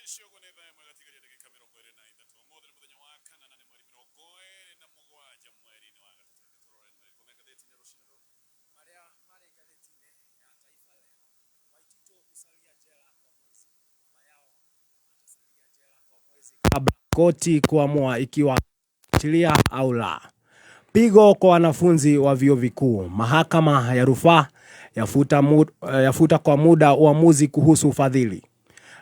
Ici ũguo nĩ thaa ĩmwe gatigaria ndagĩka 23. Ũmũthĩ nĩ mũthenya wa kana na nĩ mweri 27 mweri-inĩ wa gatatũ. Reke tũrore nĩ marĩkũ me ngathĩti-inĩ rũcinĩ rũrũ. Marĩa marĩ ngathĩti-inĩ ya Taifa Leo: Waititu kusalia jela kwa mwezi, baba yao atasalia jela kwa mwezi kabla koti kuamua ikiwa achilia au la. Pigo kwa wanafunzi wa vyuo vikuu. Mahakama ya rufaa yafuta kwa muda uamuzi kuhusu ufadhili.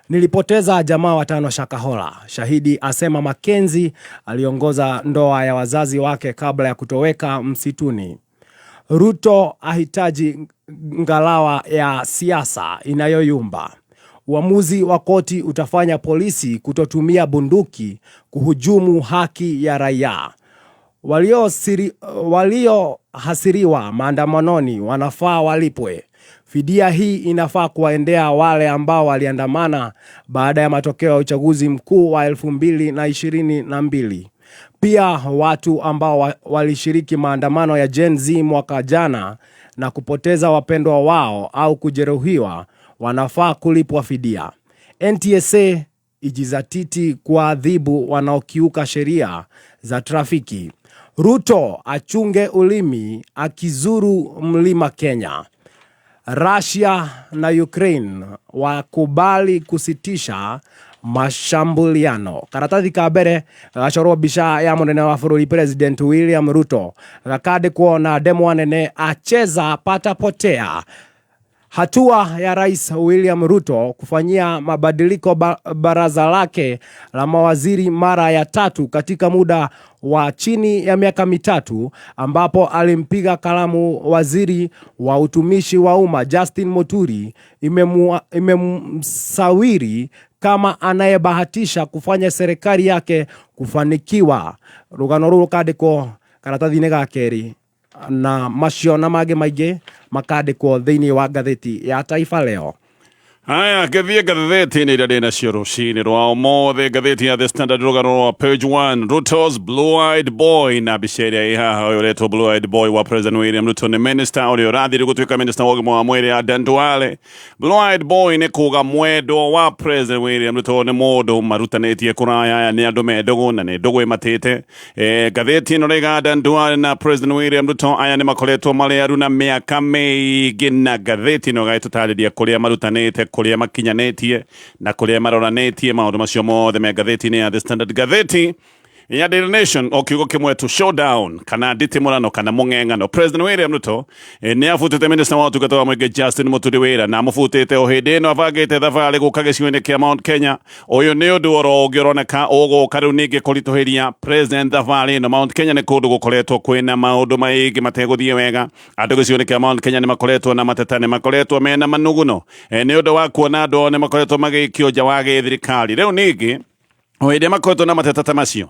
Nilipoteza jamaa watano Shakahola. Shahidi asema Makenzi aliongoza ndoa ya wazazi wake kabla ya kutoweka msituni. Ruto ahitaji ngalawa ya siasa inayoyumba. Uamuzi wa koti utafanya polisi kutotumia bunduki kuhujumu haki ya raia. Waliohasiriwa maandamanoni wanafaa walipwe. Fidia hii inafaa kuwaendea wale ambao waliandamana baada ya matokeo ya uchaguzi mkuu wa 2022. Pia watu ambao walishiriki maandamano ya Gen Z mwaka jana na kupoteza wapendwa wao au kujeruhiwa wanafaa kulipwa fidia. NTSA ijizatiti kuwaadhibu wanaokiuka sheria za trafiki. Ruto achunge ulimi akizuru mlima Kenya. Russia na Ukraine wakubali kusitisha mashambuliano. Karatathi ka mbere gagacorwo mbica ya mũnene wa bũrũri President William Ruto, gakandĩkwo na ndemwa nene acheza patapotea. Hatua ya Rais William Ruto kufanyia mabadiliko baraza lake la mawaziri mara ya tatu katika muda wa chini ya miaka 3, ambapo alimpiga kalamu waziri wa utumishi wa umma Justin Muturi, imemsawiri kama anayebahatisha kufanya serikali yake kufanikiwa. Rugano rũrũ rũkandĩkwo karatathi-inĩ ga kerĩ na macio na mangĩ maingĩ makandĩkwo thĩinĩ wa ngathĩti ya Taifa Leo. Haya, ngĩthiĩ ngathĩti-inĩ iria ndĩ nacio rũcinĩ rwa ũmũthĩ, ngathĩti ya The Standard, rũgano rwa page 1, Ruto's blue-eyed boy, na mbica ĩrĩa ĩ haha, ũyũ ũretwo blue-eyed boy wa President William Ruto nĩ minister ũrĩa ũrathiĩ gũtuĩka minister wa ũgima wa mwĩrĩ, Aden Duale. Blue-eyed boy nĩ kuga mwendwo wa President William Ruto nĩ mũndũ marutanĩtie kũraya, aya nĩ andũ me ndũgũ na nĩ ndũgũ ĩmatĩte. Ngathĩti ĩno rĩga Aden Duale na President William Ruto aya nĩ makoretwo marĩ aruna mĩaka mĩingĩ, na ngathĩti ĩno ĩgagĩtũtarĩria kũrĩa marutanĩte, kũrĩa makinyanĩtie na kũrĩa maroranĩtie. Maũndũ macio mothe me ngathĩti-inĩ ya The Standard. Ngathĩti ya Daily Nation, o kiugo kĩmwe tu, showdown kana nditimũrano kana mũng'eng'ano. President William Ruto nĩ abutĩte minister wa ũtungata wa mũingĩ Justin Muturi wĩra, na amũbutĩte o hĩndĩ ĩno abangĩte thabarĩ gũka gĩcigo-inĩ kĩa Mount Kenya. Ũyũ nĩ ũndũ oro ũngĩ ũroneka ũgũka rĩu ningĩ kũritũhĩria president thabarĩ ĩno. Mount Kenya nĩ kũndũ gũkoretwo kwĩna maũndũ maingĩ mategũthiĩ wega. Andũ gĩcigo-inĩ kĩa Mount Kenya nĩ makoretwo na mateta, nĩ makoretwo mena manuguno nĩ ũndũ wa kuona andũ ao nĩ makoretwo magĩikio nja wa gĩthirikari. Rĩu ningĩ o hĩndĩ ĩrĩa makoretwo na mateta ta macio,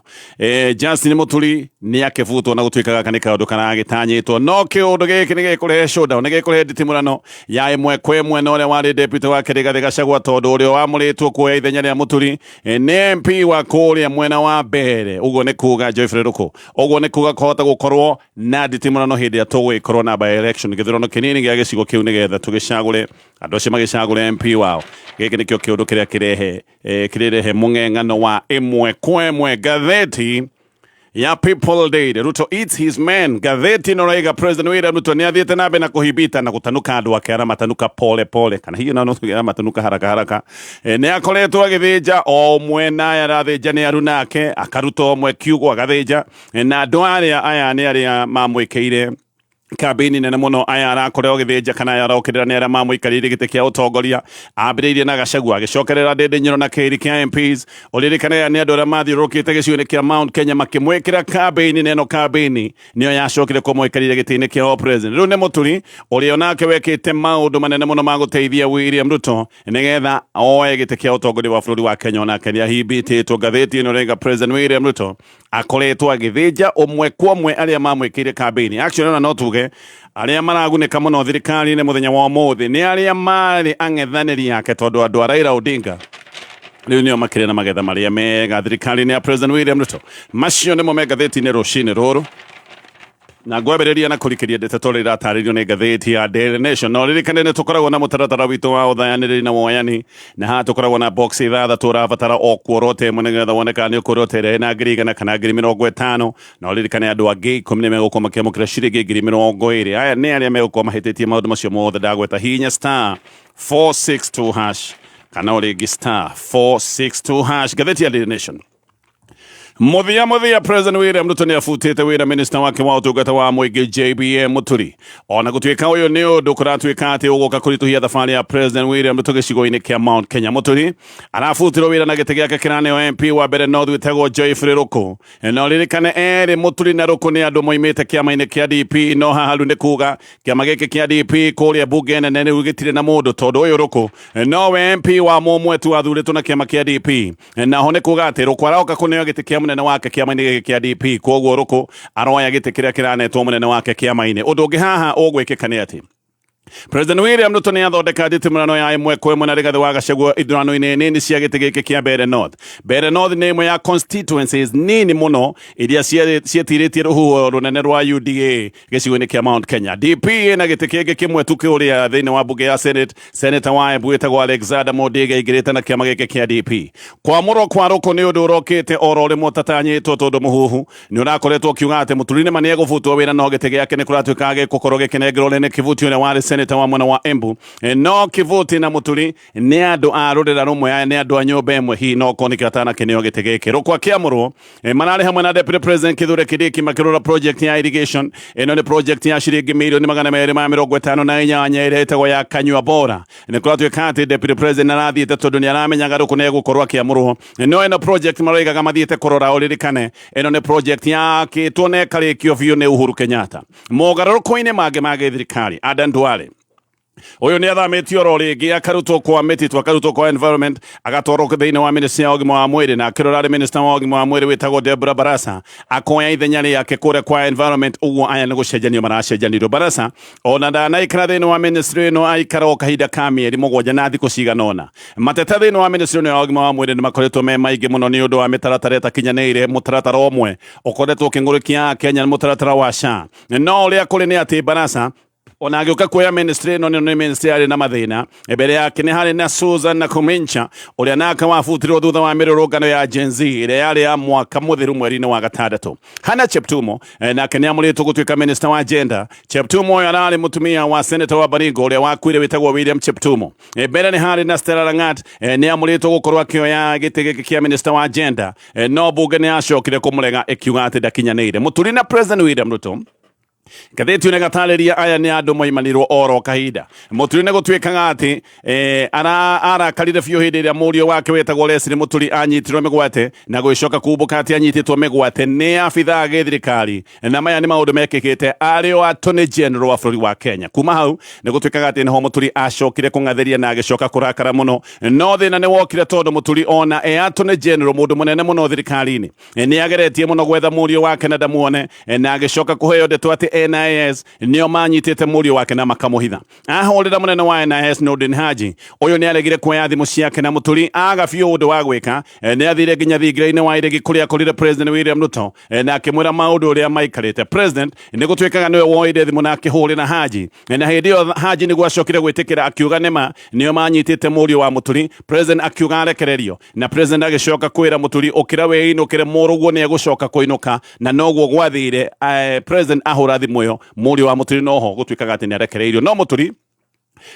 Justin Muturi nĩ akĩbutwo, na gũtuĩka gaka nĩ kaũndũ karagĩtanyĩtwo, no kĩũndũ gĩkĩ nĩ gĩkũrehe showdown, nĩ gĩkũrehe nditimũrano ya ĩmwe kwa ĩmwe na ũrĩa warĩ deputy wake Rigathĩ Gachagua, tondũ ũrĩa wamũrĩtwo kuoya ithenya rĩa Muturi nĩ MP wa kũrĩa mwena wa Mbere, ũguo nĩ kuga Geoffrey Ruku. Ũguo nĩ kuga kũhota gũkorwo na nditimũrano hĩndĩ ĩrĩa tũgũgĩkorwo na by election, gĩthurano kĩnini gĩa gĩcigo kĩu, nĩgetha tũgĩcagũre andũ acio magĩcagũre MP wao. Gĩkĩ nĩkĩo kĩũndũ kĩrĩa kĩrehe kĩrĩrehe mũng'eng'ano wa ĩmwe kwa ĩmwe. Ngathĩti ya People Daily, Ruto eats his men. Ngathĩti ĩno raiga President William Ruto nĩ athiĩte na mbere na kũhibita na gũtanuka andũ ake, aramatanuka pole pole, kana hihi no tuge aramatanuka haraka haraka. Nĩ akoretwo agĩthĩnja o ũmwe, na aya arathĩnja nĩ aruna ake, akaruta ũmwe kiugo agathĩnja. Na andũ arĩa aya nĩ arĩa mamwĩkĩire kambĩini nene mũno. Aya arakorwo agĩthĩnja kana aya arokĩrĩra nĩ arĩa mamũikarĩire gĩtĩ kĩa ũtongoria. Ambĩrĩirie na Gachagua, agĩcokerera Ndĩndĩ Nyoro na kĩrĩ kĩa MPs. Ũririkane aya nĩ andũ arĩa mathiũrũrũkĩte gĩcigo-inĩ kĩa Mount Kenya makĩmwĩkĩra kambĩini, na ĩno kambĩini nĩyo yacokire kũmũikarĩire gĩtĩ-inĩ kĩa president. Rĩu nĩ Mũturi ũrĩa onake wekĩte maũndũ manene mũno ma gũteithia William Ruto nĩgetha oe gĩtĩ kĩa ũtongoria wa bũrũri wa Kenya, onake nĩ ahimbĩtĩtwo. Ngathĩti ĩno rĩga President William Ruto akoretwo agĩthĩnja ũmwe kwa ũmwe arĩa mamwĩkĩire kambĩini. Actually, ona no tuge arĩa maragunĩka mũno thirikari-inĩ mũthenya wa ũmũthĩ nĩ arĩa marĩ ang'ethanĩri ake, tondũ andũ a Raila Odinga rĩu nĩo makĩrĩ na magetha marĩa mega thirikari-inĩ ya President William Ruto. Macio nĩmo me ngathĩti-inĩ rũcinĩ rũrũ. Na ngwambĩrĩria na kũrikĩria ndeto tũrĩa iratarĩrio nĩ ngathĩti ya Daily Nation. No ririkane nĩ tũkoragwo na mũtaratara witũ wa ũthayanĩrĩri na woyani, na haha tũkoragwo na box ithathatũ ũrabatara o kuorota ĩmwe nĩgetha wone kana nĩ ũkuorota ĩrĩa ĩna 100,000 kana 50,000. Na ũririkane andũ angĩ 10 nĩ megũkorwo makĩamũkĩra ciringi 20,000. Aya nĩ arĩa megũkorwo mahĩtĩtie maũndũ macio mothe ndagweta. Hihinya star 462 hash kana o rĩngĩ star 462 hash. Ngathĩti ya Daily Nation. Muthia muthia, President William Ruto nĩ abutĩte wĩra minister wake wa ũtungata wa mũingĩ JBA Muturi. Ona gũtuĩka ũyũ nĩ ũndũ kũratuĩka atĩ ũgũka kũritũhia thabarĩ ya President William Ruto gĩcigo-inĩ kĩa Mount Kenya. Muturi arabutirwo wĩra na gĩtĩ gĩake kĩraneo MP wa mbere North wĩtagwo Geoffrey Ruku. Na ũririkane erĩ Muturi na Ruku nĩ andũ moimĩte kĩama-inĩ kĩa DP, no haha rĩu nĩ kuga kĩama gĩkĩ kĩa DP kũrĩa mbunge nene rĩu gĩtirĩ na mũndũ, tondũ ũyũ Ruku nowe MP wa mũmwe tu athurĩtwo na kĩama kĩa DP. Naho nĩ kuga atĩ Ruku aroka kũneo gĩtĩ kĩa mũnene wake kĩama-inĩ gĩkĩ kĩa DP, koguo Ruku aroya gĩtĩ kĩrĩa kĩranetwo mũnene wake kĩama-inĩ. Ũndũ ũngĩ haha ũgwĩkĩka nĩ atĩ President William Ruto nĩ athondeka nditimũrano ya ĩmwe kwa ĩmwe na Rigathĩ wa Gachagua ithurano-inĩ nini cia gĩtĩ gĩkĩ kĩa Mbeere North. Mbeere North nĩ ĩmwe ya constituencies nini mũno iria ciĩtirĩtie rũhuho rũnene rwa UDA gĩcigo-inĩ kĩa Mount Kenya. DP ĩna gĩtĩ kĩngĩ kĩmwe tu kĩũrĩa thĩinĩ wa mbunge ya Senate. Senator wa Embu wĩtagwo Alexander Mundigi aingĩrĩte na kĩama gĩkĩ kĩa DP. Kwamũrwo kwa Ruku nĩ ũndũ ũrokĩte oro rĩmwe ũtatanyĩtwo, tondũ mũhuhu nĩ ũrakoretwo ũkiuga atĩ Mũturi nĩma nĩ egũbutwo wĩra, no gĩtĩ gĩake nĩ kũratuĩka gĩgũkorwo gĩkĩnengerwo Lene Kivuti ũrĩa warĩ senator wa mwena wa Embu. No Kivuti na Mũturi nĩ andũ a rũrĩra rũmwe, aya nĩ andũ a nyũmba ĩmwe, hihi no korwo nĩkĩo atanakĩneo gĩtĩ gĩkĩ. Ruku akĩamũrwo mararĩ hamwe na Deputy President Kithure Kindiki makĩrora project ya irrigation. Ĩno nĩ project ya ciringi 258,000,000 ĩrĩa ĩtagwo ya Kanyua Bora. Nĩ kũratuĩka atĩ Deputy President arathiĩte tondũ nĩ aramenyaga Ruku nĩ egũkorwo akĩamũrwo. No ĩno project maroigaga mathiĩte kũrora, ũririkane ĩno nĩ project yakĩtwo na ĩkarĩkio biũ nĩ Uhuru Kenyatta. Mogarũrũku-inĩ mangĩ ma gĩthirikari, Adan Duale ũyũ nĩ athamĩtio oro rĩngĩ, akarutwo kwa mĩtitũ, akarutwo kwa environment, agatwarwo thĩinĩ wa ministry ya ũgima wa mwĩrĩ. Na akĩrora arĩ minister wa ũgima wa mwĩrĩ wĩtagwo Deborah Barasa akoya ithenya rĩake kũrĩa kwa environment. Ũguo aya nĩ gũcenjanio maracenjanirwo. Barasa ona ndanaikara thĩinĩ wa ministry ĩno, aikara o kahinda ka mĩeri 7 na thikũ cigana ũna. Mateta thĩinĩ wa ministry ĩno ya ũgima wa mwĩrĩ nĩ makoretwo me maingĩ mũno nĩ ũndũ wa mĩtaratara ĩtakinyanĩire. Mũtaratara ũmwe ũkoretwo ũkĩng'ũrĩkia Kenya nĩ mũtaratara wa SHA. No ũrĩa kũrĩ nĩ atĩ Barasa ona agĩũka kuoya ministry ĩno, nĩ ministry yarĩ na mathĩna. Mbere yake nĩ harĩ na Susan Nakhumicha ũrĩa nake wabutirwo thutha wa mĩrũrũngano ya Gen Z ĩrĩa yarĩ ya mwaka mũthiru mweri-inĩ wa gatandatũ. Hannah Cheptumo nake nĩ amũrĩtwo gũtuĩka minister wa gender. Cheptumo ũyũ ararĩ mũtumia wa senator wa Baringo ũrĩa wakuire wĩtagwo William Cheptumo. Mbere nĩ harĩ na Stella Langat, nĩ amũrĩtwo gũkorwo akĩoya gĩtĩ gĩkĩ kĩa minister wa gender, no bunge nĩ yacokire kũmũrega ĩkiuga atĩ ndakinyanĩire. Mũturi na President William Ruto, ngathĩti ĩno ĩgatarĩria aya nĩ andũ moimanirwo oro kahinda. Mũturi nĩ gũtuĩkaga atĩ arakarire biũ hĩndĩ ĩrĩa mũriũ wake wĩtagwo Leslie Mũturi anyitirwo mĩgwate, na gũgĩcoka kumbũka atĩ anyitĩtwo mĩgwate nĩ abithaa a gĩthirikari, na maya nĩ maũndũ mekĩkĩte arĩ o Attorney General wa bũrũri wa Kenya. Kuma hau nĩ gũtuĩkaga atĩ nĩho Mũturi acokire kũng'athĩria na agĩcoka kũrakara mũno. No thĩna nĩ wokire tondũ Mũturi ona e Attorney General, mũndũ mũnene mũno thirikari-inĩ, nĩ ageretie mũno gwetha mũriũ wake na ndamuone, na agĩcoka kũheo ndeto atĩ NIS nĩo manyitĩte mũriũ wake na makamũhitha. Ahũrĩra mũnene wa NIS Nurdin Haji, ũyũ nĩ aregire kuoya thimũ ciake, na Mũturi aga biũ ũndũ wa gwĩka, nĩ athire nginya thingira-inĩ wa iregi kũrĩa akorire President William Ruto na akĩmwĩra maũndũ ũrĩa maikarĩte. President nĩ gũtuĩkaga nĩwe woire thimũ na akĩhũrĩra Haji, na hĩndĩ ĩyo Haji nĩguo acokire gwĩtĩkĩra, akiuga nĩma nĩo manyitĩte mũriũ wa Mũturi. President akiuga arekererio, na President agĩcoka kwĩra Mũturi ũkĩra wĩinũkĩre, mũrũguo nĩ egũcoka kũinũka. Na noguo gwathire, President ahũra thimũ ĩyo, mũriũ wa Mũturi noho gũtuĩkaga atĩ nĩ arekereirio. No Mũturi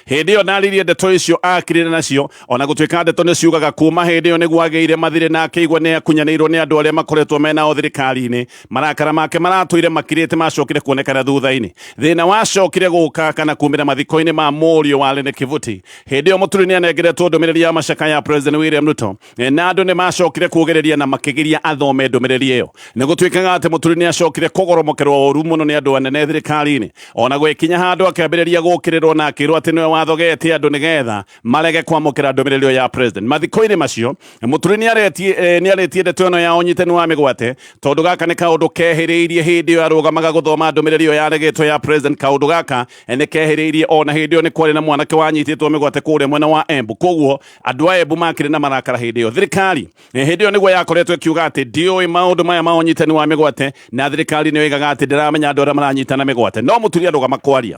hĩndĩ ĩyo ndaririe ndeto icio akirire nacio, ona gũtuĩka ndeto nĩ ciugaga kuma hĩndĩ ĩyo nĩguo agĩire mathirĩ na akĩigua nĩ akunyanĩirwo nĩ andũ arĩa makoretwo menao thirikari-inĩ. Marakara make maratũire makirĩte macokire kuonekana thutha-inĩ. Thĩna wacokire gũka kana kumĩra mathiko-inĩ ma mũriũ wa Lene Kivuti. Hĩndĩ ĩyo Mũturi nĩ anengeretwo ndũmĩrĩri ya macaka ya President William Ruto, na andũ nĩ macokire kuugĩrĩria na makĩgiria athome ndũmĩrĩri ĩyo. Nĩ gũtuĩkaga atĩ Mũturi nĩ acokire kũgoromokerwo ũru mũno nĩ andũ anene thirikari-inĩ, ona gwĩkinya handũ akĩambĩrĩria gũkĩrĩrwo na akĩrwo atĩ nĩwe nĩwe wathogete andũ nĩgetha marege kwamũkĩra ndũmĩrĩri ĩyo ya president. Mathiko-inĩ macio Mũturi nĩarĩtie ndeto ĩno ya ũnyitani wa mĩgwate tondũ gaka nĩ kaũndũ kehĩrĩirie hĩndĩ ĩyo arũgamaga gũthoma ndũmĩrĩri ĩyo yaregĩtwo ya president. Kaũndũ gaka nĩ kehĩrĩirie ona hĩndĩ ĩyo nĩ kwarĩ na mwanake wanyitĩtwo mĩgwate kũrĩa mwena wa Embu, koguo andũ a Embu makĩrĩ na marakara hĩndĩ ĩyo. Thirikari hĩndĩ ĩyo nĩguo yakoretwo ĩkiuga atĩ ndiũĩ maũndũ maya ma ũnyitani wa mĩgwate, na thirikari nĩyo ĩgaga atĩ ndĩramenya andũ arĩa maranyitana mĩgwate. No Mũturi arũgama kwaria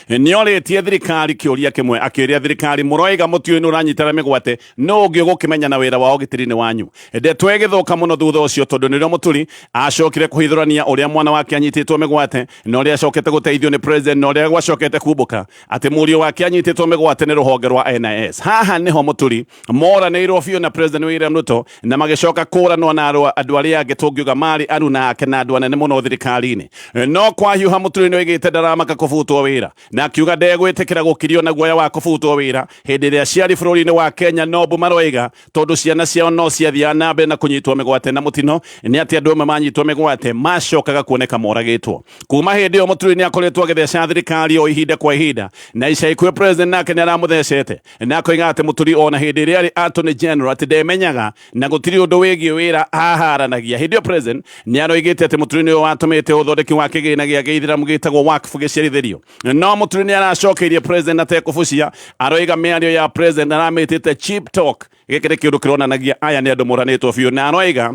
nĩorĩtie thirikari kĩũria kĩmwe, akĩũria thirikari, mũroiga mũtiũĩ nĩ ũranyitana mĩgwate, no ũngĩ ũgũkĩmenya na wĩra wa ũgitĩri-inĩ wanyu? Ndeto ĩgĩthũka mũno thutha ũcio tondũ nĩrĩo Mũturi acokire kũhithũrania ũrĩa mwana wake anyitĩtwo mĩgwate na ũrĩa acokete gũteithio nĩ president na ũrĩa gwacokete kumbũka atĩ mũriũ wake anyitĩtwo mĩgwate nĩ rũhonge rwa NIS. Haha nĩho Mũturi moranĩirwo biũ na President William Ruto na magĩcoka kũranwo na andũ arĩa angĩ tũngiuga marĩ aruna ake na andũ anene mũno thirikari-inĩ. No kwahiũha Mũturi nĩoigĩte ndaramaka kũbutwo wĩra na akiuga ndegwĩtĩkĩra gũkirio na guoya wa kũbutwo wĩra hĩndĩ ĩrĩa aciari bũrũri-inĩ wa Kenya no mbu maroiga tondũ ciana ciao no ciathiaga na mbere na kũnyitwo mĩgwate, na mũtino nĩ atĩ andũ amwe manyitwo mĩgwate macokaga kuoneka moragĩtwo. Kuma hĩndĩ ĩyo Mũturi nĩ akoretwo agĩtheca thirikari o ihinda kwa ihinda, na ica ikuhĩ president nake nĩ aramũthecete na akoiga atĩ Mũturi ona hĩndĩ ĩrĩa arĩ Attorney General atĩ ndemenyaga na gũtirĩ ũndũ wĩgiĩ wĩra aharanagia. Hĩndĩ ĩyo president nĩ aroigĩte atĩ Mũturi nĩwe watũmĩte ũthondeki wa kĩgĩna gĩa gĩithĩramu gĩtagwo Waqf gĩciarithĩrio, no Mũturi nĩ aracokeirie president atekũbucia. Aroiga mĩario ya president aramĩtĩte cheap talk. Gĩkĩ nĩ kĩũndũ kĩronanagia aya nĩ andũ moranĩtwo biũ, na aroiga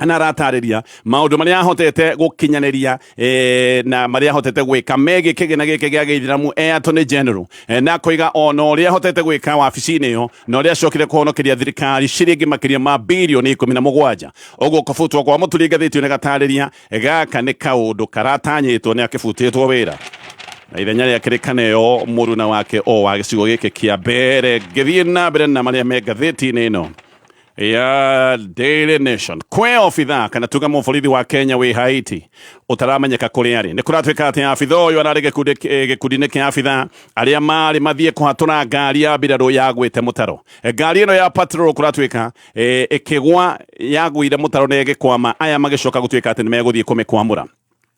na aratarĩria maũndũ marĩa ahotete gũkinyanĩria na marĩa ahotete gwĩka megiĩ kĩgĩna gĩkĩ gĩa gĩithĩramu e Attorney General, na akoiga ona ũrĩa ahotete gwĩka wabici-inĩ ĩyo na ũrĩa acokire kũhonokeria thirikari ciringi makĩria ma birioni 17. Ũguo kũbutwo kwa Mũturi ngathĩti nĩ gatarĩria gaka nĩ kaũndũ karatanyĩtwo, nĩ akĩbutĩtwo wĩra na ithenya rĩake rĩkaneo mũruna wake o wa gĩcigo gĩkĩ kĩa mbere. Ngĩthiĩ na mbere na marĩa me ngathĩti-inĩ ĩno ya Daily Nation, kwĩ obitha kana tuga mũborithi wa Kenya wĩ Haiti ũtaramenyeka kũrĩa arĩ. Nĩ kũratuĩka atĩ abitha ũyũ ararĩ gĩkundi-inĩ kĩa abitha arĩa marĩ mathiĩ kũhatũra ngari ya mbirarũ yagwĩte mũtaro. Ngari ĩno ya patrol kũratuĩka ĩkĩgwa yagwĩire mũtaro na ĩgĩkwama, aya magĩcoka gũtuĩka atĩ nĩ megũthiĩ kũmĩkwamũra.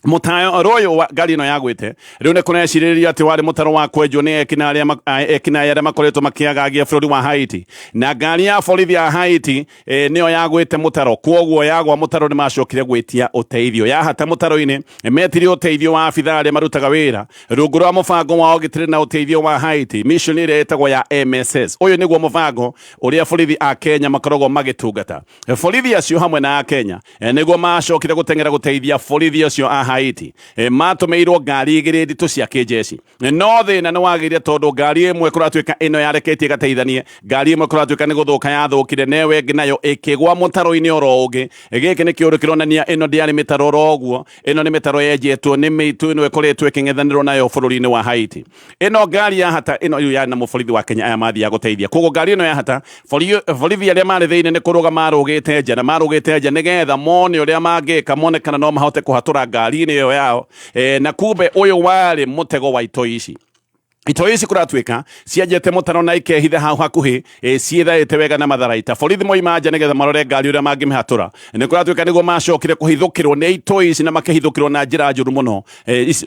Mũtaro ũyũ wa ngari ĩno yagwĩte rĩu nĩ kũrecirĩrĩrio atĩ warĩ mũtaro wa kwenjwo nĩ ekinaĩ arĩa makoretwo makĩagagia bũrũri wa Haiti, na ngari ya borithi ya Haiti nĩyo yagwĩte mũtaro. Kwoguo yagwa mũtaro nĩ macokire gwĩtia ũteithio, yahata mũtaro-inĩ metirie ũteithio wa abitha arĩa marutaga wĩra rungu rwa mũbango wa ũgitĩri na ũteithio wa Haiti, mission ĩrĩa ĩtagwo ya MSS. Ũyũ nĩguo mũbango ũrĩa borithi a Kenya makoragwo magĩtungata. Borithi acio hamwe na a Kenya nĩguo macokire gũteng'era gũteithia borithi acio a Haiti. Matũmĩirwo ngari igĩrĩ nditũ cia kĩnjeshi, no thĩna nĩ wagĩire tondũ ngari ĩmwe kũratuĩka ĩno yareketie ĩgateithanie, ngari ĩmwe kũratuĩka nĩ gũthũka yathũkire, na ĩyo ĩngĩ nayo ĩkĩgwa mũtaro-inĩ oro ũngĩ. Gĩkĩ nĩ kĩũndũ kĩronania ĩno ndĩarĩ mĩtaro oro ũguo, ĩno nĩ mĩtaro yenjetwo nĩ mĩitũ ĩno ĩkoretwo ĩkĩng'ethanĩrwo nayo bũrũri-inĩ wa Haiti. Ĩno ngari ya hata ĩno ĩyo yarĩ na mũborithi wa Kenya aya mathiaga gũteithia. Koguo ngari ĩno ya hata borithi arĩa marĩ thĩinĩ nĩ kũrũga marũgĩte nja, na marũgĩte nja nĩgetha mone ũrĩa mangĩka, mone kana no mahote kũhatũra ngari-inĩ ĩyo yao. Na kumbe ũyũ warĩ mũtego wa itoi ici. Itoi ici kũratuĩka cianjete mũtaro na ikehitha hau hakuhĩ, ciĩthaĩte wega na matharaita. Borithi moima nja nĩgetha marore ngari ũrĩa mangĩmĩhatũra, nĩ kũratuĩka nĩguo macokire kũhithũkĩrwo nĩ itoi ici, na makĩhithũkĩrwo na njĩra njũru mũno.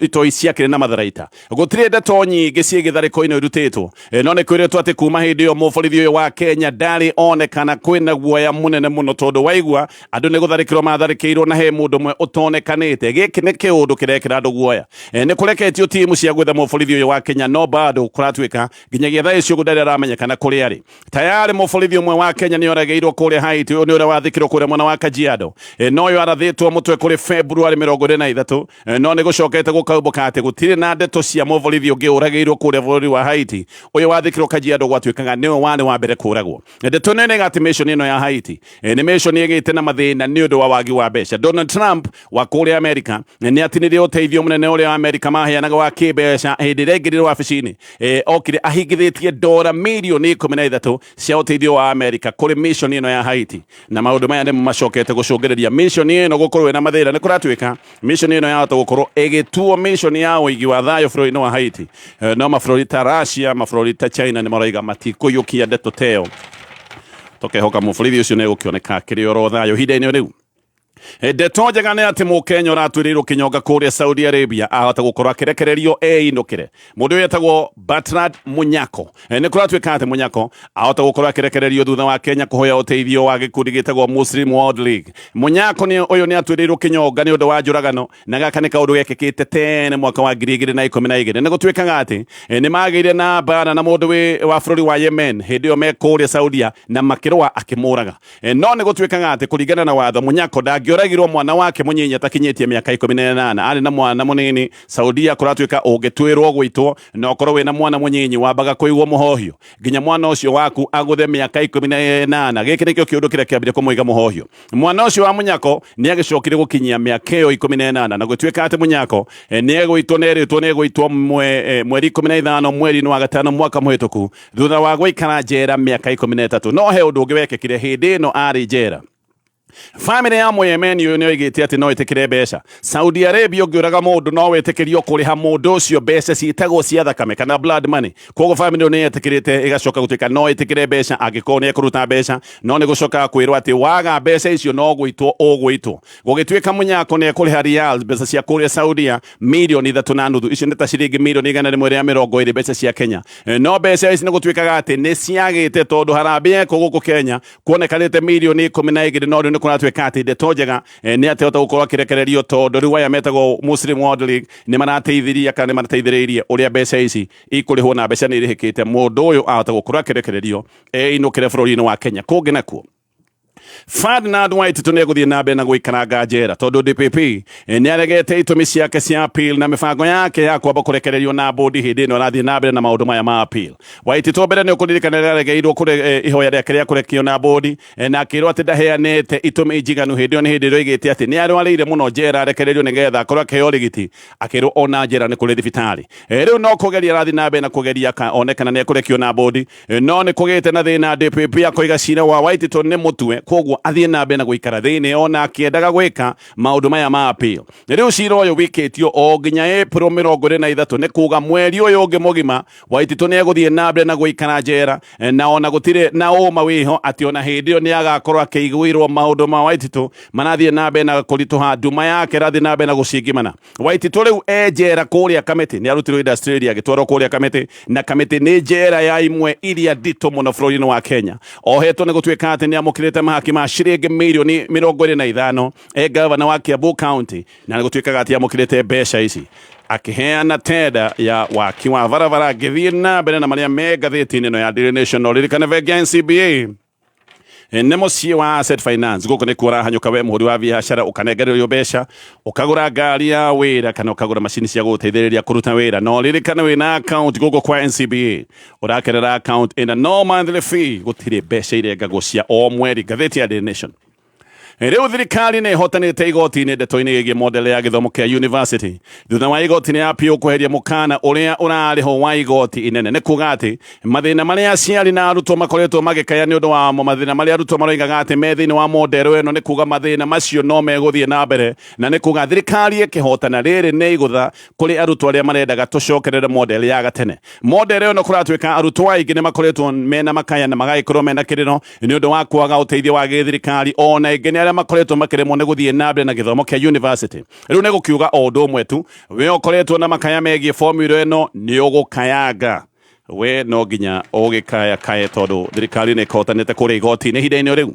Itoi ciakĩrĩ na matharaita. Gũtirĩ ndeto nyingĩ ciĩgiĩ tharĩko ĩno irutĩtwo, no nĩ kwĩrĩtwo atĩ kuma hĩndĩ ĩyo mũborithi ũyũ wa Kenya ndarĩ onekana. Kwĩna guoya mũnene mũno tondũ waigua andũ nĩ gũtharĩkĩrwo matharĩkĩirwo na he mũndũ ũmwe ũtonekanĩte. Gĩkĩ nĩ kĩũndũ kĩrekĩra andũ guoya. Nĩ kũreketio timu cia gwetha mũborithi ũyũ wa Kenya, no bado kũratuĩka nginyagia thaa ici ũguo ndarĩ aramenyekana kũrĩa arĩ. Tayari mũborithi ũmwe wa Kenya nĩ oragĩirwo kũrĩa Haiti. Ũyũ nĩ ũrĩa wathikirwo kũrĩa mwena wa Kajiado. No ũyũ arathĩtwo mũtwe kũrĩ February 23, no nĩ gũcokete gũkaumbũka atĩ gũtirĩ na ndeto cia mũborithi ũngĩ ũragĩirwo kũrĩa bũrũri wa Haiti. Ũyũ wathikirwo Kajiado gwatuĩkaga nĩwe warĩ wa mbere kũragwo. Ndeto ĩno ĩrega atĩ mission ĩno ya Haiti nĩ mission ĩgĩte na mathĩna nĩ ũndũ wa wagi wa mbeca. Donald Trump wa kũrĩa Amerika nĩ atinirie ũteithio mũnene ũrĩa Amerika maheanaga wa kĩmbeca hĩndĩ ĩrĩa aingĩrire wabici-inĩ. Okire ahingithĩtie dora mirioni 13 cia ũteithio wa Amerika kũrĩ mission ĩno ya Haiti, na maũndũ maya nĩmo macokete gũcũngĩrĩria mission ĩno gũkorwo ĩna mathĩna. Nĩ kũratuĩka mission ĩno yahota gũkorwo ĩgĩtuo mission ya ũigi wa thayũ bũrũri-inĩ wa Haiti, no mabũrũri ta Russia, mabũrũri ta China nĩ maraiga matikũiyũkia ndeto ta ĩyo. Tũkehoka mũborithi ũcio nĩ egũkĩoneka akĩrĩ oro thayũ ihinda-inĩ rĩu. Ndeto njega nĩ atĩ Mũkenya ũratuĩrĩirwo kĩnyonga kũrĩa Saudi Arabia ahota gũkorwo akĩrekererio einũkĩre. Mũndũ ũyũ etagwo Bertrand Munyako. Nĩ kũratuĩka atĩ Munyako ahota gũkorwo akĩrekererio thutha wa Kenya kũhoya ũteithio wa gĩkundi gĩtagwo Muslim World League. Munyako nĩ ũyũ nĩ atuĩrĩirwo kĩnyonga nĩ ũndũ wa njũragano, na gaka nĩ kaũndũ gekĩkĩte tene mwaka wa 2012. Nĩ gũtuĩkaga atĩ nĩ magĩire na mbara na mũndũ wa bũrũri wa Yemen hĩndĩ ĩyo me kũrĩa Saudia, na makĩrũa akĩmũraga. No nĩ gũtuĩkaga atĩ kũringana na watho, Munyako ndangĩoragirwo mwana wake mũnyinyi atakinyĩtie mĩaka 18. Arĩ na mwana mũnini. Saudia kũratuĩka ũngĩtuĩrwo gũitwo na ũkorwo wĩna mwana mũnyinyi, wambaga kũigwo mũhohio nginya mwana ũcio waku agũthe mĩaka 18. Gĩkĩ nĩkĩo kĩũndũ kĩrĩa kĩambire kũmũiga mũhohio. Mwana ũcio wa Munyako nĩ agĩcokire gũkinyia mĩaka ĩyo 18, na gũtuĩka atĩ Munyako nĩ egũitwo, nĩ erĩtwo nĩ egũitwo mweri 15 mweri-inĩ wa gatano mwaka mũhĩtũku, thutha wa gũikara njera mĩaka 13. No he ũndũ ũngĩ wekĩkire hĩndĩ ĩno arĩ njera. Famĩlĩ ya Mũyemeni ũyũ nĩ oigĩte atĩ no ĩtĩkĩre mbeca. Saudi Arabia ũngĩũraga mũndũ no wĩtĩkĩrio kũrĩha mũndũ ũcio mbeca ciĩtagwo cia thakame kana blood money. Koguo famĩlĩ ĩyo nĩ yetĩkĩrĩte ĩgacoka gũtuĩka no ĩtĩkĩre mbeca angĩkorwo nĩ ekũruta mbeca, no nĩ gũcokaga kwĩrwo atĩ waga mbeca icio no gũitwo ũgũitwo. Gũgĩtuĩka Munyako nĩ ekũrĩha riyals, mbeca cia kũrĩa Saudia, 3.5 milioni. Icio nĩ ta ciringi 120 milioni mbeca cia Kenya. No mbeca ici nĩ gũtuĩkaga atĩ nĩ ciagĩte tondũ harambee eko gũkũ Kenya kuonekanĩte 12 milioni, no rĩu nĩ kũratuĩka atĩ ndeto njega nĩ atĩ ahota gũkorwo akĩrekererio, tondũ rĩu aya metagwo Muslim World League nĩ marateithirie kana nĩ marateithĩrĩirie ũrĩa mbeca ici ikũrĩhwo, na mbeca nĩ irĩhĩkĩte. Mũndũ ũyũ ahota gũkorwo akĩrekererio einũkĩre bũrũri-inĩ wa Kenya. Kũngĩ nakuo, Ferdinand Waititu nĩ egũthiĩ na mbere na gũikaranga njera tondũ DPP nĩ aregete itũmi ciake cia appeal na mĩbango yake ya kwamba kũrekererio na bũndi hĩndĩ ĩno arathiĩ na mbere na maũndũ maya ma appeal. Waititu mbere nĩ ũkũririkana nĩ aregeirwo ihoya rĩake rĩa kũrekio na bũndi, na akĩrwo atĩ ndaheanĩte itũmi njiganu. Hĩndĩ ĩyo nĩ hĩndĩ ĩrĩa oigĩte atĩ nĩ arwarĩire mũno njera, arekererio nĩgetha akorwo akĩheo rĩgiti, akĩrwo ona njera nĩ kũrĩ thibitarĩ. Rĩu no kũgeria arathiĩ na mbere na kũgeria one kana nĩ ekũrekio na bũndi, no nĩ kũgĩte na thĩna. DPP akoiga cira wa Waititu nĩ mũtue, koguo athiĩ na mbere na gũikara thĩinĩ ona akĩendaga gwĩka maũndũ maya ma appeal. Rĩu cira ũyũ wikĩtio o nginya April 23, nĩ kuga mweri ũyũ ũngĩ mũgima Waititu nĩ egũthiĩ na mbere na gũikara njera, na ona gũtirĩ na ũma wĩho atĩ ona hĩndĩ ĩyo nĩ agakorwo akĩiguĩrwo. Maũndũ ma Waititu marathiĩ na mbere na kũritũha, nduma yake ĩrathiĩ na mbere na gũcingimana. Waititu rĩu e njera kũrĩa Kamĩtĩ. Nĩ arutirwo Industrial agĩtwarwo kũrĩa Kamĩtĩ, na Kamĩtĩ nĩ njera ya imwe iria nditũ mũno bũrũri-inĩ wa Kenya. Ohetwo nĩ gũtuĩka atĩ nĩ amũkĩrĩte mahaki ma ciringi 25 milioni e gavana wa Kiambu County, na nĩ gũtuĩkaga atĩ amũkĩrĩte mbeca ici akĩheana tenda ya waki wa barabara. Ngĩthiĩ na mbere na marĩa me ngathĩti-inĩ ĩno ya Daily Nation, no ririkane bengi ya NCBA nĩ mũciĩ wa asset finance. Gũkũ nĩkuo ũrahanyũka we mũhũri wa biacara, ũkanengererio mbeca ũkagũra ngari ya wĩra kana ũkagũra macini cia gũgũteithĩrĩria kũruta wĩra. No ririkane wĩna account gũkũ kwa NCBA ũrakerera account ĩna no monthly fee, gũtirĩ mbeca irengagwo cia o mweri. Ngathĩti ya Daily Nation. Rĩu thirikari nĩ ĩhotanĩte igoti-inĩ ndeto-inĩ ĩgiĩ model ya gĩthomo kĩa university, thutha wa igoti rĩa appeal kweheria mũkana ũrĩa ũrarĩho wa igoti inene. Nĩ kuga atĩ mathĩna marĩa aciari na arutwo makoretwo magĩkaya nĩ ũndũ wamo, mathĩna marĩa arutwo maroigaga atĩ me thĩinĩ wa model ĩno, nĩ kuga mathĩna macio no megũthiĩ na mbere, na nĩ kuga thirikari ĩkĩhotana. Rĩrĩ nĩ igũtha kũrĩ arutwo arĩa marendaga tũcokerere model ya gatene. Model ĩyo no kũratuĩka arutwo aingĩ nĩ makoretwo mena makaya na magagĩkorwo mena kĩrĩro nĩ ũndũ wa kwaga ũteithio wa gĩthirikari, ona ĩngĩ nĩ arĩa makoretwo makĩremwo nĩ gũthiĩ na mbere na gĩthomo kĩa university. Rĩu nĩ gũkiuga o ũndũ ũmwe tu, we ũkoretwo na makaya megiĩ formula ĩno, nĩ ũgũkayanga. We no nginya ũgĩkaya kaye tondũ thirikari nĩ ĩkotanĩte kũrĩa igoti-inĩ ihinda-inĩ rĩu.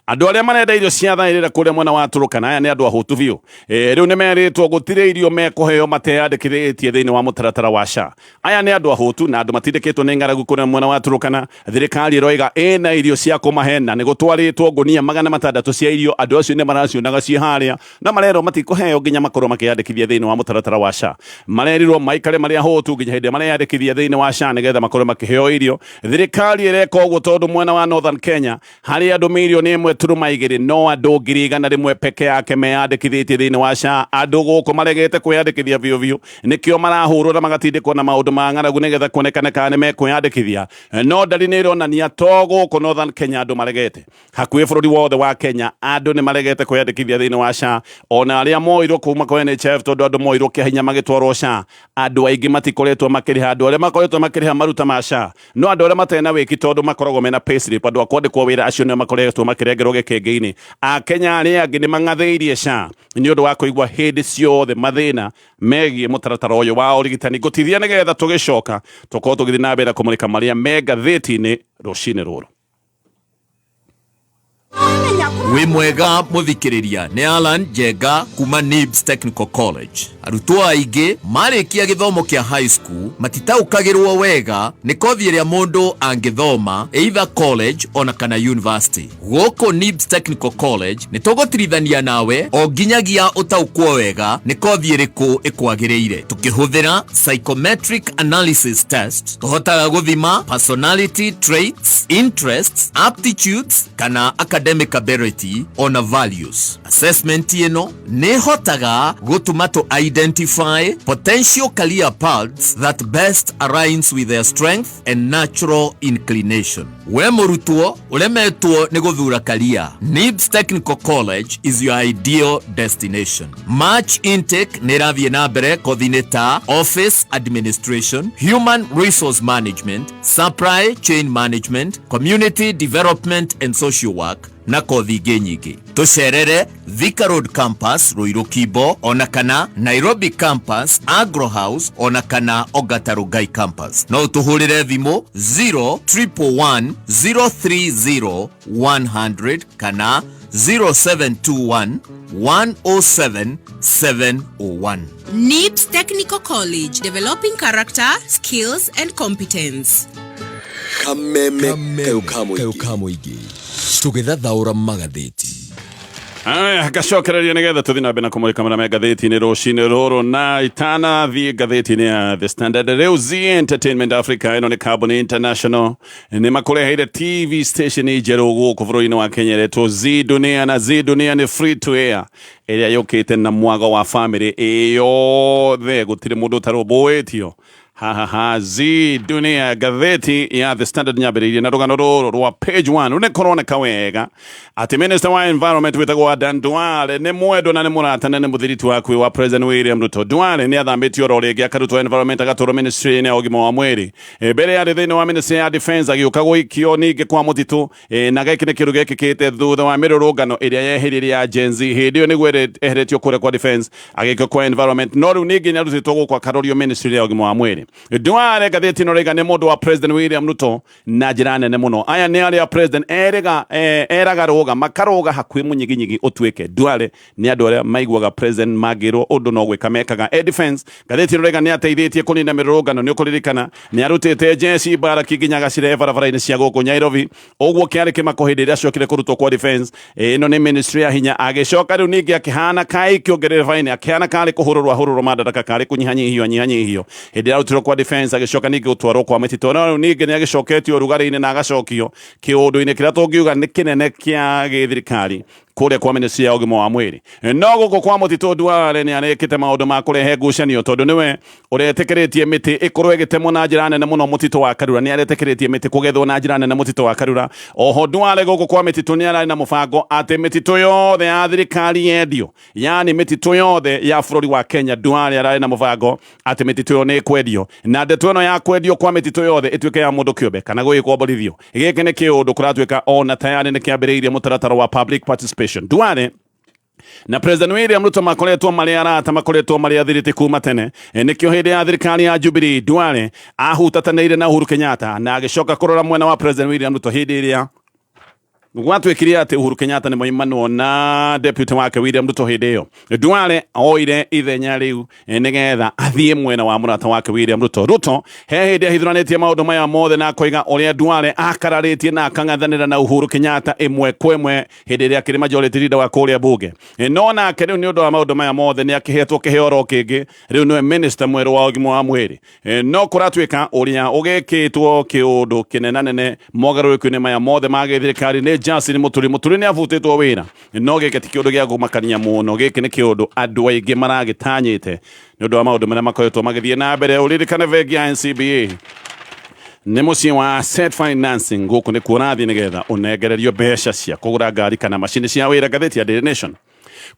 Andũ arĩa marenda irio cia thaĩrĩra kũrĩa mwena wa Turukana, aya nĩ andũ ahũtu biũ. Rĩu nĩ merĩtwo gũtirĩ irio mekũheo mateyandĩkithĩtie thĩinĩ wa mũtaratara wa SHA. Aya nĩ andũ ahũtu na andũ matindĩkĩtwo nĩ ng'aragu kũrĩa mwena wa Turukana. Thirikari ĩroiga ĩna irio cia kũmahe, na nĩ gũtwarĩtwo ngũnia 600 cia irio. Andũ acio nĩ maracionaga ciĩ harĩa, no marerwo matikũheo nginya makorwo makĩyandĩkithia thĩinĩ wa mũtaratara wa SHA. Marerirwo maikare marĩ ahũtu nginya hĩndĩ ĩrĩa mareyandĩkithia thĩinĩ wa SHA nĩgetha makorwo makĩheo irio. Thirikari ĩreka ũguo tondũ mwena wa Northern Kenya harĩ andũ 1.2 milioni, no andũ 100,000 peke yake meyandĩkithĩtie thĩinĩ wa SHA. Andũ gũkũ maregete kwĩyandĩkithia biũ biũ, nĩkĩo marahũrwo na magatindĩkwo na maũndũ ma ng'aragu nĩgetha kuonekane kana nĩ mekwĩyandĩkithia. No ndari nĩ ĩronania to gũkũ Northern Kenya andũ maregete, hakuhĩ bũrũri wothe wa Kenya andũ nĩ maregete kwĩyandĩkithia thĩinĩ wa SHA. Ona arĩa moirwo kuma kwa NHIF, tondũ andũ moirwo kĩa hinya magĩtwarwo SHA, andũ aingĩ matikoretwo makĩrĩha. Andũ arĩa makoretwo makĩrĩha maruta ma SHA no andũ arĩa matarĩ na wĩki, tondũ makoragwo mena payslip, andũ a kwandĩkwo wĩra, acio nĩo makoretwo. makĩrengerwo gĩkĩngĩ-inĩ. Akenya arĩa angĩ nĩ mang'athĩirie SHA nĩ ũndũ wa kũigua hĩndĩ ciothe mathĩna megiĩ mũtaratara ũyũ wa ũrigitani. Ngũtithia nĩgetha tũgĩcoka tũkorwo tũgĩthiĩ na mbere kũmũrĩka marĩa me ngathĩti-inĩ rũcinĩ rũrũ. Wĩ mwega mũthikĩrĩria, nĩ Alan Njenga kuma NIBS Technical College. Arutwo aingĩ marĩkia gĩthomo kĩa high school matitaũkagĩrwo wega nĩ kothi ĩrĩa mũndũ angĩthoma either college ona kana university. Gũkũ NIBS Technical College nĩ tũgũtirithania nawe o nginyagia ũtaũkwo wega nĩ kothi ĩrĩkũ ĩkwagĩrĩire. Tũkĩhũthĩra psychometric analysis test tũhotaga gũthima personality traits, interests, aptitudes kana academic ability ona values. Assessment ĩno nĩ ĩhotaga gũtũma tũ identify potential career paths that best aligns with their strength and natural inclination. We mũrutwo ũremetwo nĩ gũthura career, NIBS Technical College is your ideal destination. March intake nĩ ĩrathiĩ na mbere kothi-inĩ ta office administration, human resource management, supply chain management, community development and social work na kothi ingĩ nyingĩ. Tũcerere Thika Road Campus, Ruiru Kimbo, ona kana Nairobi Campus, Agro House, ona kana Ongata Rongai Campus. No ũtũhũrĩre thimũ 0111 030 100 kana 0721 107 701. NIBS Technical College, developing character, skills and competence. Kameme kayũ ka mũingĩ tũgĩthathaũra magathĩti. Aya, ngacokereria nĩgetha tũthiĩ na mbere na kũmũrĩka marĩa me ngathĩti-inĩ rũcinĩ rũrũ, na itanathiĩ ngathĩti-inĩ ya The Standard, rĩu Zee Entertainment Africa, ĩno nĩ kambuni international, nĩ makũreheire TV station njerũ gũkũ bũrũri-inĩ wa Kenya ĩretwo Zee Dunia, na Zee Dunia nĩ free to air ĩrĩa yũkĩte na mwago wa famĩlĩ ĩyothe, gũtirĩ mũndũ ũtarũmbũĩtio haha ha Zee Dunia. Ngathĩti ya The Standard nyambĩrĩirie na rũgano rũrũ rwa page 1. Rũ nĩ kũroneka wega atĩ minister wa environment wĩtagwo Adan Duale nĩ mwendwa na nĩ mũrata na nĩ mũthiriti wakuĩ wa President William Ruto. Duale nĩ athamĩtio oro rĩngĩ akarutwo environment agatwarwo ministry-inĩ ya ũgima wa mwĩrĩ. Mbere yarĩ thĩinĩ wa ministry ya defense, agĩũka gũikio ningĩ kwa mũtitũ. Na gĩkĩ nĩ kĩndũ gĩkĩkĩte thutha wa mĩrũrũngano ĩrĩa yeheririe ya Gen Z. Hĩndĩ ĩyo nĩguo eheretio kũrĩa kwa defense agĩikio kwa environment, no rĩu ningĩ nĩ arutĩtwo gũkũ akarorio ministry ya ũgima wa mwĩrĩ. Duale, ngathĩti ĩno rĩga, nĩ mũndũ wa President William Ruto na njĩra nene mũno. Aya nĩ arĩa president erega eraga rũga makarũga hakuhĩ mũnyiginyigi ũtuĩke. Duale nĩ andũ arĩa maiguaga president mangĩrwo ũndũ no gwĩka mekaga. E defense, ngathĩti ĩno rĩga nĩ ateithĩtie kũnina mĩrũrũngano. Nĩ ũkũririkana nĩ arutĩte jeshi mbaraki nginya agacirehe barabara-inĩ cia gũkũ Nairobi. Ũguo kĩarĩ kĩmako hĩndĩ ĩrĩa acokire kũrutwo kwa defense, ĩno nĩ ministry ya hinya, agĩcoka rĩu ningĩ akĩhana kaĩ kĩongerere baini, akĩhana karĩ kũhũrũrwo ahũrũrwo madaraka, karĩ kũnyihanyihio anyihanyihio hĩndĩ ĩrĩa arutirwo kwa defense, agĩcoka ningĩ gũtwarwo kwa mĩtitũ. No rĩu ningĩ nĩ agĩcoketio ũrugarĩ-inĩ na agacokio kĩũndũ-inĩ kĩrĩa tũngiuga nĩ kĩnene kĩa gĩthirikari kũrĩa kwa ministry ya ũgima wa mwĩrĩ. No gũkũ kwa mũtitũ, Duale nĩ arekĩte maũndũ ma kũrehe ngucanio, tondũ nĩwe ũretĩkĩrĩtie mĩtĩ ĩkorwo ĩgĩtemwo na njĩra nene mũno mũtitũ wa Karura. Nĩ aretĩkĩrĩtie mĩtĩ kũgethwo na njĩra nene mũtitũ wa Karura. Oho Duale gũkũ kwa mĩtitũ nĩ ararĩ na mũbango atĩ mĩtitũ yothe ya thirikari yendio, yani mĩtitũ yothe ya bũrũri wa Kenya. Duale ararĩ na mũbango atĩ mĩtitũ ĩyo nĩ ĩkwendio, na ndeto ĩno ya kwendio kwa mĩtitũ yothe ĩtuĩke ya mũndũ kĩũmbe kana gũgĩkomborithio, gĩkĩ nĩ kĩũndũ kũratuĩka ona tayari nĩ kĩambĩrĩirie mũtaratara wa public participation. Duale na President William Ruto makoretwo marĩ arata, makoretwo marĩ athiriti kuma tene. Nĩkĩo hĩndĩ ya thirikari ya Jubilee Duale ahutatanĩire na Uhuru Kenyatta na agĩcoka kũrora mwena wa President William Ruto hĩndĩ ĩrĩa gwatuĩkire atĩ Uhuru Kenyatta nĩ moimanwo na deputy wake William Ruto. Hĩndĩ ĩyo Duale oire ithenya rĩu nĩgetha athiĩ mwena wa mũrata wake William Ruto. Ruto he hĩndĩ ahithuranĩtie maũndũ maya mothe na akoiga ũrĩa Duale akararĩtie na akang'ethanĩra na Uhuru Kenyatta ĩmwe kwa ĩmwe hĩndĩ ĩrĩa akĩrĩ majority leader wa kũrĩa bunge. No nake rĩu nĩ ũndũ wa maũndũ maya mothe nĩ akĩhetwo kĩheo oro kĩngĩ, rĩu nĩwe minister mwerũ wa ũgima wa mwĩrĩ. No kũratuĩka ũrĩa ũgĩkĩtwo kĩũndũ kĩnenanene mogarũrũku-inĩ maya mothe ma gĩthirikari nĩ Justin Mũturi. Mũturi nĩ abutĩtwo wĩra, no gĩkĩ ti kĩũndũ gĩa kũmakania mũno. Gĩkĩ nĩ kĩũndũ andũ aingĩ maragĩtanyĩte nĩ ũndũ wa maũndũ marĩa makoretwo magĩthiĩ na mbere. Ũririkane bengi ya NCBA nĩ mũciĩ wa asset financing. Gũkũ nĩ kuo ũrathiĩ nĩgetha ũnengererio mbeca cia kũgũra ngari kana macini cia wĩra. Ngathĩti ya Daily Nation.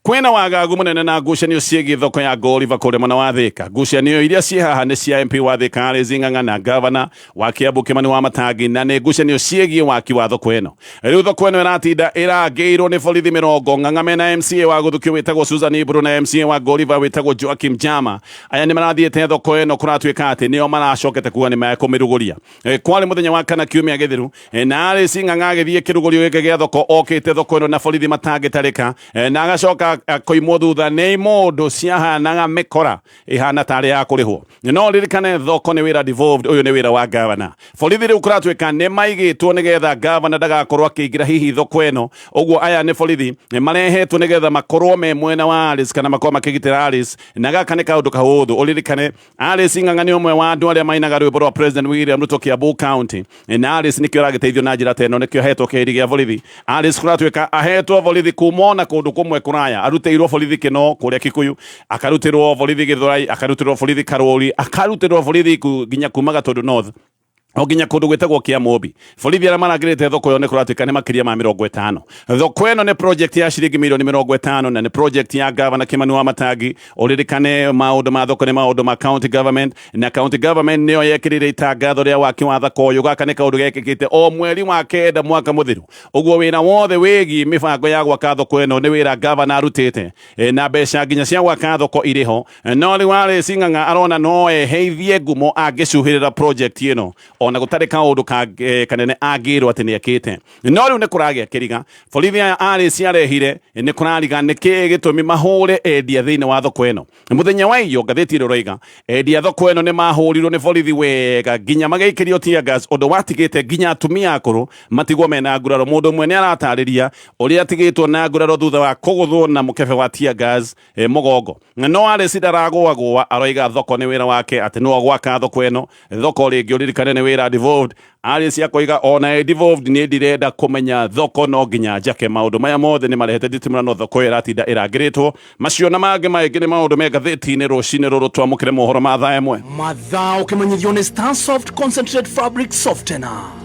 Kwĩna wagagu mũnene na ngucanio ciĩgiĩ thoko ya Goliva kũrĩa mwena wa Thika. Ngucanio iria ciĩ haha nĩ cia MP wa Thika Alice Ng'ang'a na gavana wa Kiambu Kimani wa Matangi, na nĩ ngucanio ciĩgiĩ waki wa thoko ĩno. Rĩu thoko ĩno ĩratinda ĩrangĩirwo nĩ borithi mĩrongo ng'ang'a mena MCA wa Gũthukio wĩtagwo Susan Iburu na MCA wa Goliva wĩtagwo Joakim Jama. Aya nĩ marathiĩte thoko ĩno, kũratuĩka atĩ nĩo maracokete kuga nĩ mekũmĩrugũria. Kwarĩ mũthenya wa kana kiumia gĩthiru, na Alice Ng'ang'a agĩthiĩ kĩrugũrio gĩkĩ gĩa thoko, okĩte thoko ĩno na borithi matangĩtarĩka, na agacoka akoimwo thutha nĩ mũndũ ciahanaga mĩkora ĩhana tarĩ ya kũrĩhwo. No ririkane thoko nĩ wĩra devolved, ũyũ nĩ wĩra wa gavana. Borithi rĩu kũratuĩka nĩ maigĩtwo nĩgetha gavana ndagakorwo akĩingĩra hihi thoko ĩno. Ũguo aya nĩ borithi marehetwo nĩgetha makorwo me mwena wa Alice kana makorwo makĩgitĩra Alice, na gaka nĩ kaũndũ kahũthũ. Ũririkane Alice Ng'ang'a nĩ ũmwe wa andũ arĩa mainaga rwĩmbo rwa President William Ruto Kiambu County, na Alice nĩkĩo aragĩteithio na njĩra ta ĩno, nĩkĩo ahetwo kĩheri gĩa borithi. Alice kũratuĩka ahetwo borithi kuma ona kũndũ kũmwe kũraya, arutĩirwo borithi Kĩno kũrĩa Kikuyu, akarutĩrwo borithi Gĩthũrai, akarutĩrwo borithi Karũri, akarutĩrwo borithi nginya kuma Gatũndũ North o nginya kũndũ gwĩtagwo Kĩamũmbi. Borithi arĩa marangĩrĩte thoko ĩyo nĩ kũratuĩka nĩ makĩria ma 50. Thoko ĩno nĩ project ya ciringi mirioni 50, na nĩ project ya gavana Kimani wa Matangi. Ũririkane maũndũ ma thoko nĩ maũndũ ma county government, na county government nĩyo yekĩrĩire itangatho rĩa waki wa thoko ũyũ. Gaka nĩ kaũndũ gekĩkĩte o mweri wa 9 mwaka mũthiru. Ũguo wĩra wothe wĩgiĩ mĩbango ya gwaka thoko ĩno nĩ wĩra gavana arutĩte, na mbeca nginya cia gwaka thoko irĩ ho. No rĩu Alice Ng'ang'a arona no eheithie ngumo angĩcuhĩrĩra project ĩno, ona gũtarĩ kaũndũ kanene angĩrwo atĩ nĩ ekĩte. No rĩu nĩ kũragĩa kĩriga, borithi aya Alice arehire nĩ kũrariga nĩkĩ gĩtũmi mahũre endia thĩinĩ wa thoko ĩno. Mũthenya wa iyo ngathĩti ĩno ĩroiga endia thoko ĩno nĩ mahũrirwo nĩ borithi wega nginya magĩikĩrio tear gas, ũndũ watigĩte nginya atumia akũrũ matigwo mena nguraro. Mũndũ ũmwe nĩ aratarĩria ũrĩa atigĩtwo na nguraro thutha wa kũgũthwo na mũkebe wa tear gas mũgongo. No Alice ndaragũagũa, aroiga thoko nĩ wĩra wake, atĩ no gwaka thoko ĩno. Thoko rĩngĩ ũririkane nĩ wĩra devolved. Alice akoiga ona ĩ devolved, niĩ ndirenda kũmenya, thoko no nginya njake. Maũndũ maya mothe nĩ marehete nditimũrano, thoko ĩyo ĩratinda ĩrangĩrĩtwo. Macio na mangĩ maingĩ nĩ maũndũ me ngathĩti-inĩ rũcinĩ rũrũ. Twamũkĩre mohoro ma thaa 1. Mathaa ũkĩmenyithio nĩ Stansoft Concentrate Fabric Softener.